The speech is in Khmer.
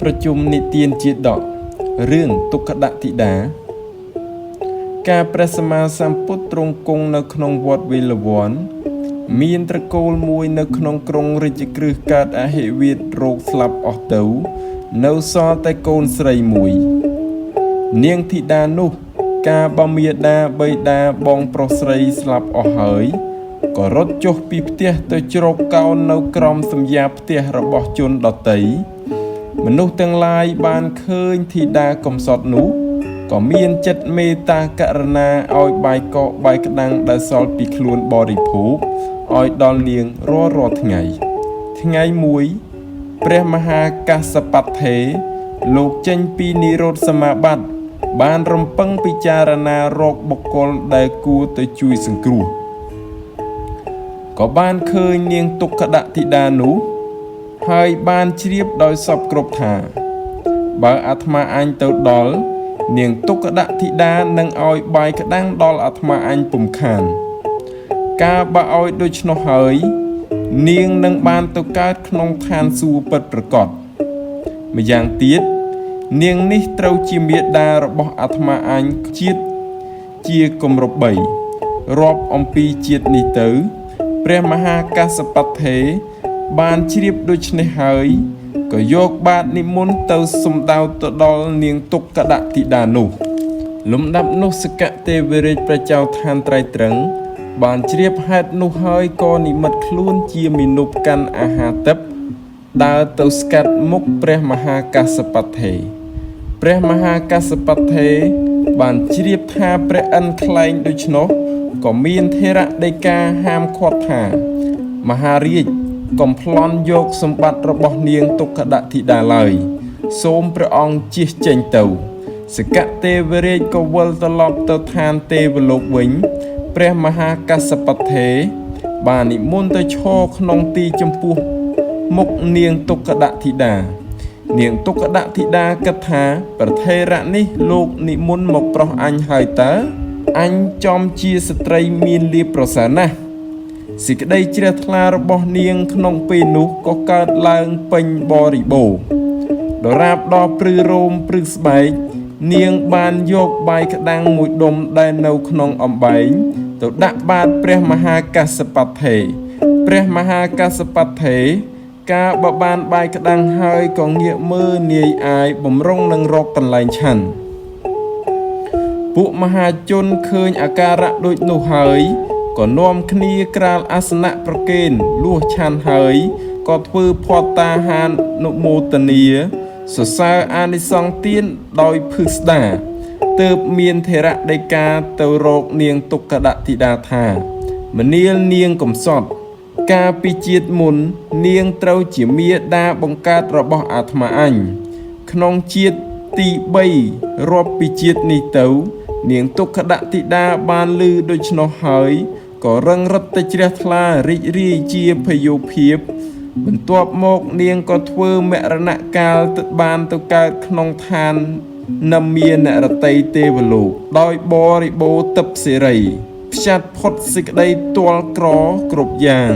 ប្រជុំនិទានជាតករឿងទុក្កដធីតា ការព្រះសម្មាសម្ពុទ្ធទ្រង់គង់នៅក្នុងវត្តវេលវ័នមានត្រកូលមួយនៅក្នុងក្រុងរាជក្រឹសកើតអហិវាតរោគស្លាប់អស់ទៅ នៅសល់តែកូនស្រីមួយ នាងធីតានោះ កាលបើមាតាបិតាបងប្រុសស្រីស្លាប់អស់ហើយក៏រត់ចុះពីផ្ទះទៅជ្រកកោននៅក្រោមសំយាផ្ទះរបស់ជនដទៃមនុស្សទាំងឡាយបានឃើញធីតាកំសត់នោះក៏មានចិត្តមេត្តាករុណាឲ្យបាយកកបាយក្តាំងដែលសល់ពីខ្លួនបរិភោគឲ្យដល់នាងរាល់រាល់ថ្ងៃ ថ្ងៃមួយ ព្រះមហាកាសបថេលោកចេញពីនិរោធសមាបត្តិបានរំពឹងពិចារណារកបុគ្គលដែលគួរទៅជួយសង្គ្រោះក៏បានឃើញនាងទុក្កដធីតានោះ ហើយបានជ្រាបដោយសពគ្រប់ថា បើអាត្មាអញទៅដល់ នាងទុក្កដធីតានឹងឲ្យបាយក្តាំងដល់អាត្មាអញពុំខាន កាលបើឲ្យដូច្នោះហើយ នាងនឹងបានទៅកើតក្នុងឋានសួគ៌ពិតប្រាកដម្យ៉ាងទៀតនាងនេះត្រូវជាមាតារបស់អាត្មាអញជាតិជាគម្រប់3រាប់អំពីជាតិនេះទៅ ព្រះមហាកាសបថេបានជ្រាបដូច្នេះហើយក៏យកបាតនិមន្តទៅសំដៅទៅដល់នាងទុក្កដធីតានោះ លំដាប់នោះសកទេវរាជព្រះចៅឋានត្រៃត្រឹង បានជ្រាបហេតុនោះហើយក៏និមិត្តខ្លួនជាមនុស្សកាន់អាហារទិព្វដើរទៅស្កាត់មុខព្រះមហាកាសបថេព្រះមហាកាសបថេបានជ្រាបថាព្រះឥន្ទខ្លែងដូច្នោះក៏មានថេរដីកាហាមឃាត់ថា មហារាជកុំប្លន់យកសម្បត្តិរបស់នាងទុក្កដធីតាឡើយ សូមព្រះអង្គជៀសចេញទៅ សកទេវរាជក៏វិលត្រឡប់ទៅឋានទេវលោកវិញ ព្រះមហាកាសបថេបាននិមន្តទៅឈរក្នុងទីចំពោះមុខនាងទុក្កដធីតា នាងទុក្កដធីតាគិតថាប្រថេរៈនេះលោកនិមន្តមកប្រោះអញហើយតើអញចំជាស្ត្រីមានលាភប្រសើរណាស់សេចក្តីជ្រះថ្លារបស់នាងក្នុងពេលនោះក៏កើតឡើងពេញបរិបូរណ៍ដរាបដល់ព្រឺរោមព្រឺស្បែក នាងបានយកបាយក្តាំងមួយដុំដែលនៅក្នុងអំបែងទៅដាក់បាតព្រះមហាកាសបថេព្រះមហាកាសបថេកាលបើបានបាយក្តាំងហើយក៏ងាកមើលនាយអាយបំរុងនឹងរកកន្លែងឆាន់ ពួកមហាជនឃើញអាការៈដូចនោះហើយក៏នាំគ្នាក្រាលអាសនៈប្រគេនលួសឆាន់ហើយក៏ធ្វើភត្តាហានុមោទនាសរសើរអានិសង្សទានដោយភឹស្ដាទើបមានថេរដីកាទៅរកនាងទុក្កដធីតាថាមនាលនាងកំសត់ កាលពីជាតិមុននាងត្រូវជាមាតាបង្កើតរបស់អាត្មាអញ ក្នុងជាតិទី3រាប់ពីជាតិនេះទៅ នាងទុក្កដធីតាបានឮដូច្នោះហើយក៏រឹងរិតតែជ្រះថ្លារីករាយជាភយោភាព បន្ទាប់មកនាងក៏ធ្វើមរណកាលទៅបានទៅកើតក្នុងឋាននមានរតីទេវលោកដោយបរិបូរណ៍ទិព្វសិរីផ្ចាត់ផុតសេចក្តីទាល់ក្រគ្រប់យ៉ាង